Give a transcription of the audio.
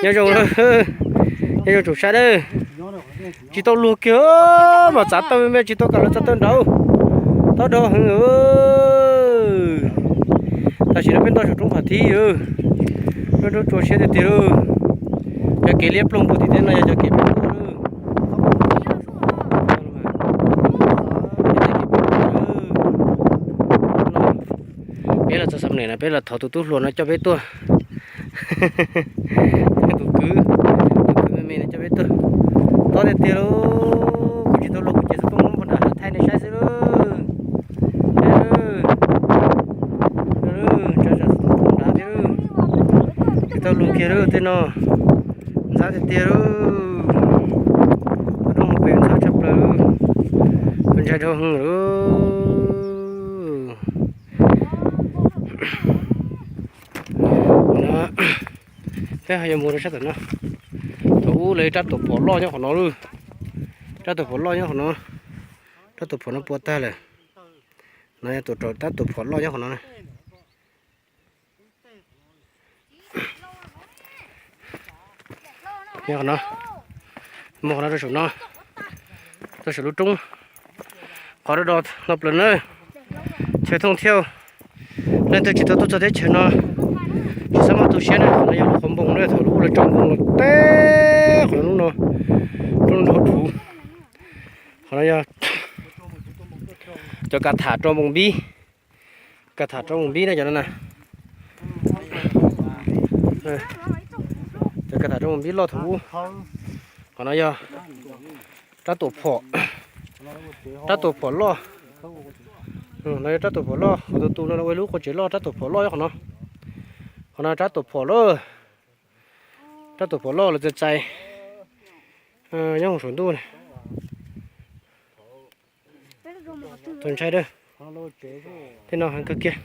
Nyob zoo, nyob zoo tsoom saib na. Tsis tau luag kiag, mas txav tawm me tsis tau kam los txog tawm nraud. Tob do heev. Tam sim no peb nto saum roob phav thib, nruab nruab tsua siab tiag tiag lauj. Cov kev liab ploog puag tim tej no yog cov kev peb tuaj lauj. Peb los txog Xam Neem no peb los thov tus tub hluas no coj peb tuaj. Tus kwv, tus kwv me me no coj peb tuaj. Tob tiag tiag lauj, kuv tsis tau luag kuv ces xov tooj muab nram hav thaij nej saib xwb lauj. Tsis tau luag kiag lauj tej no. Ntxhab tiag tiag lauj. Tus no mus pem ntxhab tshaj plaws lauj. Tus ntshai dhau heev lauj. Peb ho yuav mus rau sab tom no. Thaum ub lawv rab tuam phom loj nyob qhov no lauj. Rab tuam phom loj nyob qhov no. Rab tuam phom no puas tag lawm. No yog tuam rau rab tuam phom loj nyob qhov no. Nyob qhov no, mus qhov no rau saum no, rau saum lub roob, qhov rau do no plaws na. Chaw thooj thiab, leej twg tsis tau tuaj txog teb chaws no, tsis txhob muaj tu siab na, qhov no yog lub qhov npoo na, thaum lub ub lawv tso npoo los teb qhov no, lub no, roob no dhau thuv. Qhov no yog cov kav tham rau npoo npib, kav tham rau npoo npib na cov no na. Cov kav tham rau npoo npib loj thaum ub. Qhov no yog rab tuam phom, rab tuam phom loj. No yog rab tuam phom loj, qhov tus tus no ua lub qua tsev loj, rab tuam phom loj qhov no. Qhov no rab tuam phom loj, rab tuam phom loj lawv txais txais nyob hauv saum ntuj na. Tus ntshai a, tej no heev kawg kiag.